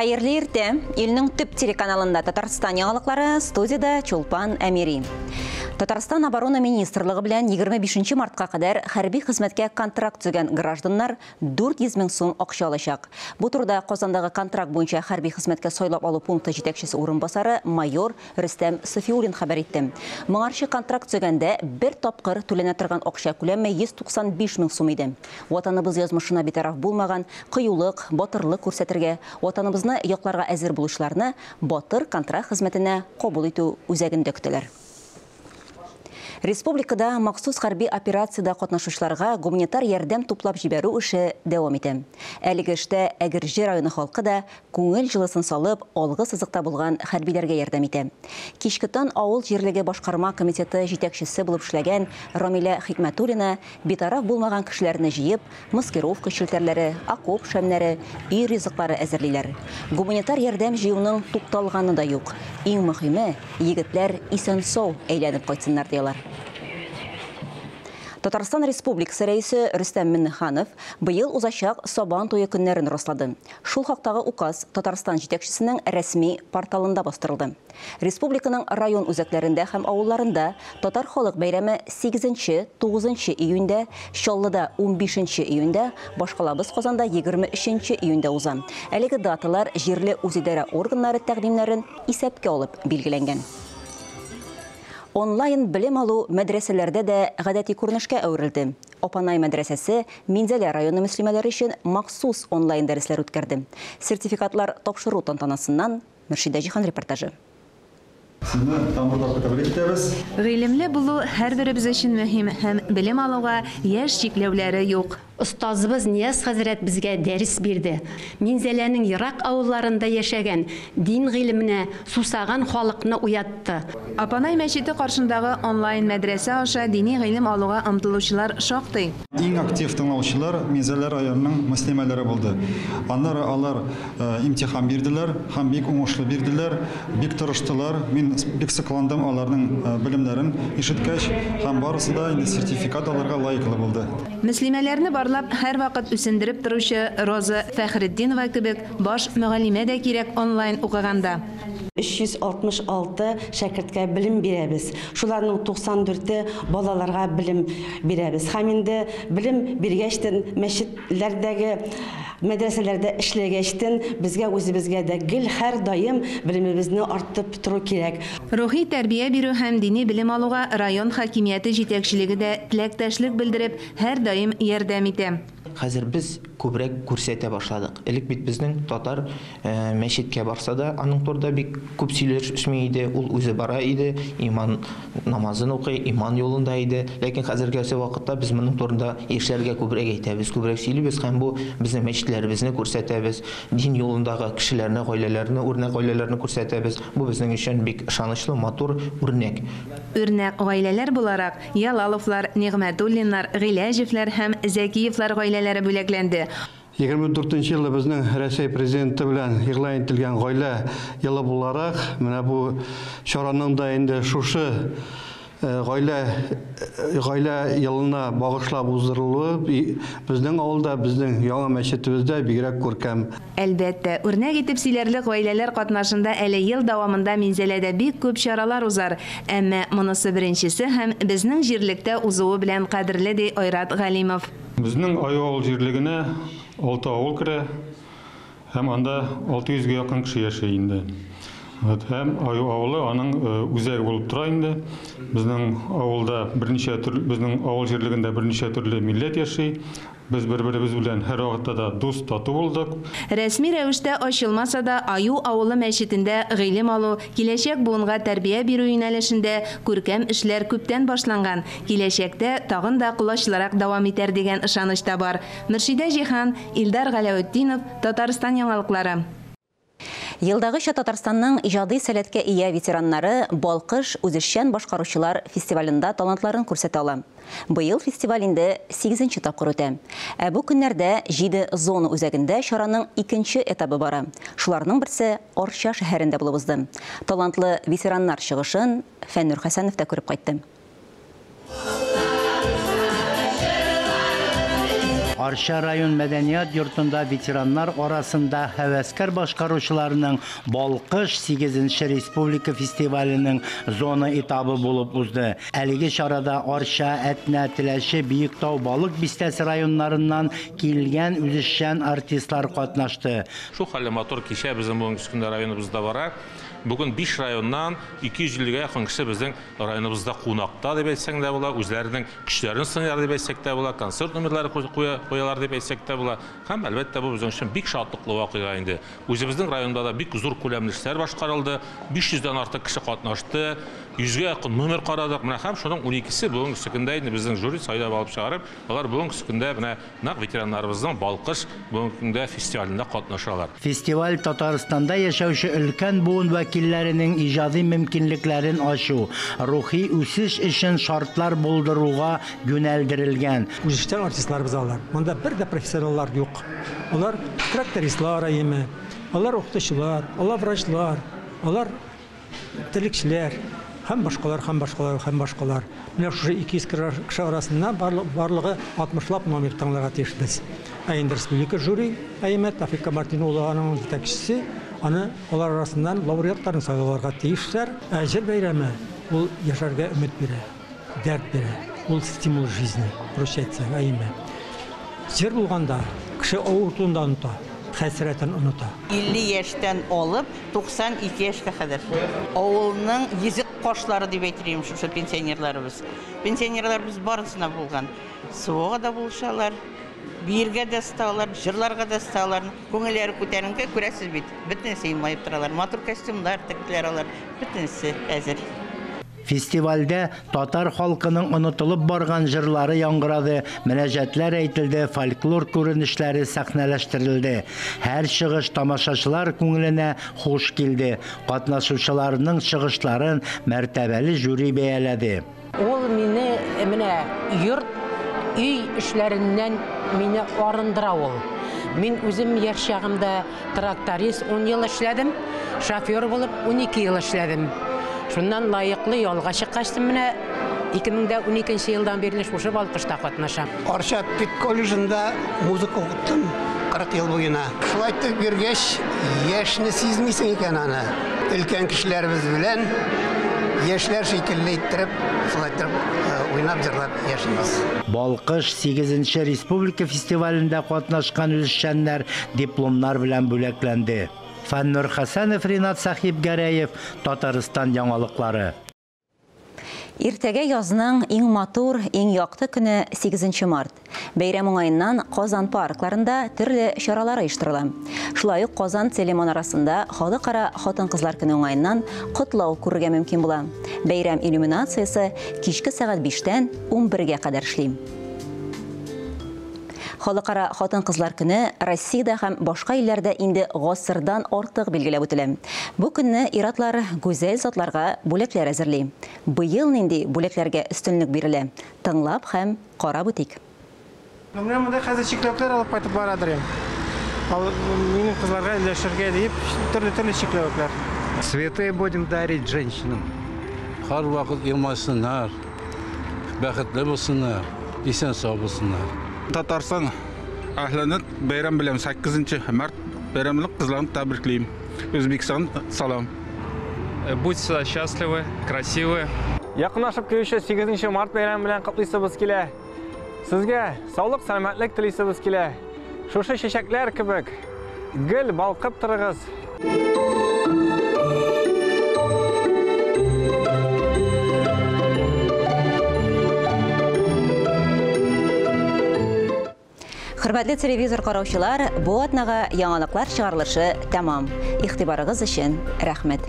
Хәерле иртә! Илнең төп телеканалында Татарстан яңалыклары, студиядә Чулпан Әмири. Татарстан Оборона министрлыгы белән 25 мартка кадәр хәрби хезмәткә контракт төзегән гражданнар 400 мең сум акча алачак. Бу турыда Казандагы контракт буенча хәрби хезмәткә сайлап алу пункты җитәкчесе урынбасары майор Рөстәм Софиуллин хәбәр итте. Моңарчы контракт төзегәндә бер тапкыр түләнә торган акча күләме 195 мең сум иде. Ватаныбыз язмышына битараф булмаган, кыюлык, батырлык күрсәтергә, Ватаныбызны якларга әзер булучыларны Батыр контракт хезмәтенә кабул итү үзәгендә көтәләр. Республикада махсус хәрби операциядә катнашучыларга гуманитар ярдәм туплап җибәрү эше дәвам итә. Әлеге эштә Әгерҗе районы халкы да күңел җылысын салып, алгы сызыкта булган хәрбиләргә ярдәм итә. Кичкетан авыл җирлеге башкарма комитеты җитәкчесе булып эшләгән Рамилә Хикмәтуллина битараф булмаган кешеләрне җыеп, маскировка челтәрләре, окоп шәмнәре, өй ризыклары әзерлиләр. Гуманитар ярдәм җыюның тукталганы да юк. Иң мөһиме, егетләр исән-сау әйләнеп кайтсыннар, ди алар. Татарстан Республикасы Рәисе Рөстәм Миңнеханов быел узачак Сабан туе көннәрен раслады. Шул хактагы указ Татарстан җитәкчесенең рәсми порталында бастырылды. Республиканың район үзәкләрендә һәм авылларында татар халык бәйрәме сигезенче, тугызынчы июньдә, Чаллыда унбишенче июньдә, башкалабыз Казанда 23 июньдә уза. Әлеге даталар җирле үзидарә органнары тәкъдимнәрен исәпкә алып билгеләнгән. Онлайн белем алу мәдрәсәләрдә дә гадәти күренешкә әверелде. Апанай мәдрәсәсе Минзәлә районы мөслимәләре өчен махсус онлайн дәресләр үткәрде. Сертификатлар тапшыру тантанасыннан Мөршидә Җиһан репортажы. Сезне тамырларга тәбрик итәбез. Гыйлемле булу һәрберебез өчен мөһим һәм белем алуга яшь чикләүләре юк. Остазыбыз Нияз хәзрәт безгә дәрес бирде. Минзәләнең ерак авылларында яшәгән, дин гыйлеменә сусаган халыкны уятты. Апанай мәчете каршындагы онлайн мәдрәсә аша дини гыйлем алуга омтылучылар шактый. Иң актив тыңлаучылар Минзәлә районының мөслимәләре булды. Аннары алар имтихан бирделәр һәм бик уңышлы бирделәр, бик тырыштылар. Мин бик сокландым аларның белемнәрен ишеткәч һәм барысы да инде сертификат алырга лаеклы булды. Мөслимәләрне барлап, һәрвакыт үсендереп торучы Роза Фәхретдинова кебек баш мөгаллимә дә кирәк онлайн укыганда. 366 шәкерткә белем бирәбез. Шуларның 94-е балаларга белем бирәбез. Һәм инде белем биргәчтен, мәчетләрдәге, мәдрәсәләрдә эшләгәчтен, безгә үзебезгә дә гел һәрдаим белемебезне арттып тору кирәк. Рухи тәрбия бирү һәм дини белем алуга район хакимияте җитәкчелеге дә теләктәшлек белдереп, һәрдаим ярдәм итә. Хәзер без күбрәк күрсәтә башладык. Элек бит безнең татар мәчеткә барса да, аның турында бик күп сөйләшми иде. Ул үзе бара иде, иман намазын укый, иман юлында иде. Ләкин хәзергесе вакытта без моның турында яшьләргә күбрәк әйтәбез, күбрәк сөйлибез һәм бу безнең мәчетләребезне күрсәтәбез, дин юлындагы кешеләрне, гаиләләрне, үрнәк гаиләләрне күрсәтәбез. Бу безнең өчен бик ышанычлы, матур үрнәк. Үрнәк гаиләләр буларак, Ялаловлар, Нигъмәтуллиннар, Гыйләҗевләр һәм Зәкиевлар гаиләләре бүләкләнде. 24 нче елны безнең Рәсәй Президенты белән игълан ителгән Гаилә елы буларак, менә бу чараның да инде шушы гаилә гаилә елына багышлап уздырылуы безнең авылда, безнең яңа мәчетебездә бигрәк күркәм. Әлбәттә, үрнәк итеп сөйләрлек гаиләләр катнашында әле ел дәвамында Минзәләдә бик күп чаралар узар. Әмма монысы беренчесе һәм безнең җирлектә узуы белән кадерле, ди Айрат Галимов. Безнең Аю авыл җирлегенә алты авыл керә һәм анда 600 гә якын кеше яши инде. Вот, һәм Аю авылы аның үзәге булып тора инде. Безнең авылда берничә төр, безнең авыл җирлегендә берничә төрле милләт яши. Без бер-беребез белән һәрвакытта да дус, тату булдык. Рәсми рәвештә ачылмаса да, Аю авылы мәчетендә гыйлем алу, киләчәк буынга тәрбия бирү юнәлешендә күркәм эшләр күптән башланган, киләчәктә тагын да колачлырак дәвам итәр дигән ышаныч та бар. Мөршидә Җиһан, Илдар Галәветдинов, Татарстан яңалыклары. Елдагыча Татарстанның иҗади сәләткә ия ветераннары Балкыш үзешчән башкаручылар фестивалендә талантларын күрсәтә ала. Быел фестиваль инде сигезенче тапкыр үтә. Ә бу көннәрдә җиде зона үзәгендә чараның икенче этабы бара. Шуларның берсе Арча шәһәрендә булып узды. Талантлы ветераннар чыгышын Фәннүр Хәсәнов та күреп кайтты. Арча район мәдәният йортында ветераннар арасында һәвәскәр башкаручыларның Балкыш 8-нче республика фестиваленең зона этабы булып узды. Әлеге чарада Арча, Әтнә, Теләче, Биектау, Балык Бистәсе районнарыннан килгән үзешчән артистлар катнашты. Шул хәлле матур кичә безнең бүгенге көндә районыбызда бара. Бүген 5 районнан 250 гә якын кеше безнең районыбызда кунакта дип әйтсәң дә була, үзләренең көчләрен сыныйлар дип әйтсәк тә була, концерт номерлары куялар дип әйтсәк тә була. Һәм әлбәттә бу безнең өчен бик шатлыклы вакыйга инде. Үзебезнең районда да бик зур күләмле эшләр башкарылды. 500дән артык кеше катнашты. 100гә якын номер карадык. Менә һәм шуның 12се бүгенге көндә инде безнең жюри сайлап алып чыгарып, алар бүгенге көндә менә нәкъ ветераннарыбызның Балкыш бүгенге көндә фестивалендә катнашалар. Фестиваль Татарстанда яшәүче өлкән буын вәкилләренең иҗади мөмкинлекләрен ачу, рухи үсеш өчен шартлар булдыруга юнәлдерелгән. Үзешчән артистларыбыз алар. Монда бер дә профессионаллар юк. Алар трактористлар әйеме, алар укытучылар, алар врачлар, алар терлекчеләр һәм башкалар, һәм башкалар, һәм башкалар. Менә шушы 200 кеше арасыннан барлыгы 60лап номер тыңларга тиешбез. Ә инде республика жюри әйеме Тафик Камартин улы аның җитәкчесе, аны алар арасыннан лауреатларын сайларга тиешләр. Ә җыр бәйрәме ул яшәргә өмет бирә, дәрт бирә. Ул стимул жизни, русча әйтсәң, әйеме. Җыр булганда кеше авыртуын да оныта, хәсрәтен оныта. 50 яшьтән алып 92 яшькә кадәр. Авылның йөзек кашлары дип әйтер идем шушы пенсионерларыбыз. Пенсионерларыбыз барысына булган. Суга да булышалар, биергә дә осталар, җырларга да осталар. Күңелләре күтәренке, күрәсез бит. Бөтенесе елмаеп торалар. Матур костюмнар тектеләр алар. Бөтенесе әзер. Фестивальдә татар халкының онытылып барган җырлары яңгырады, мөнәҗәтләр әйтелде, фольклор күренешләре сәхнәләштерелде. Һәр чыгыш тамашачылар күңеленә хуш килде. Катнашучыларның чыгышларын мәртәбәле жюри бәяләде. Ул мине менә йорт, өй эшләреннән мине арындыра ул. Мин үзем яшь чагымда тракторист 10 ел эшләдем, шофер булып 12 ел эшләдем. Шуннан лаеклы ялга чыккачтым, менә 2012 елдан бирле шушы Балкышта катнашам. Арча педколледжында музыка укыттым 40 ел буена. Шулай итеп йөргәч, яшьне сизмисең икән аны. Өлкән кешеләребез белән яшьләр шикелле иттереп, шулай иттереп уйнап җырлап яшибез. Балкыш 8-нче республика фестивалендә катнашкан үзешчәннәр дипломнар белән бүләкләнде. Фаннур Хасанов, Ринат Сахибгәрәев, Татарстан яңалыклары. Иртәгә язның иң матур, иң якты көне 8 март. Бәйрәм уңаеннан Казан паркларында төрле чаралар оештырыла. Шулай ук Казан телеманарасында Халыкара хатын-кызлар көне уңаеннан котлау күрергә мөмкин була. Бәйрәм иллюминациясе кичке сәгать 5-тән 11-гә кадәр эшли. Халыкара хатын-кызлар көне Россиядә һәм башка илләрдә инде гасырдан артык билгеләп үтелә. Бу көнне ир-атлар гүзәл затларга бүләкләр әзерли. Быел нинди бүләкләргә өстенлек бирелә? Тыңлап һәм карап үтик. Менә монда хәзер чикләвекләр алып кайтып барадыр инде. Минем кызларга өләшергә дип төрле-төрле чикләвекләр. Цветы будем дарить женщинам. Һәрвакыт елмайсыннар, бәхетле булсыннар, исән-сау булсыннар. Татарстан әһлене бәйрәм белән 8 март бәйрәмлек кызларын тәбриклим. Үзбекстан салам. Будь всегда счастливы, красивы. Якынлашып килүче 8 март бәйрәме белән котлыйсыбыз килә. Сезгә саулык, сәламәтлек телисебез килә. Шушы чәчәкләр кебек гел балкып торыгыз. Хөрмәтле телевизор караучылар, бу атнага яңалыклар чыгарылышы тәмам. Игътибарыгыз өчен рәхмәт.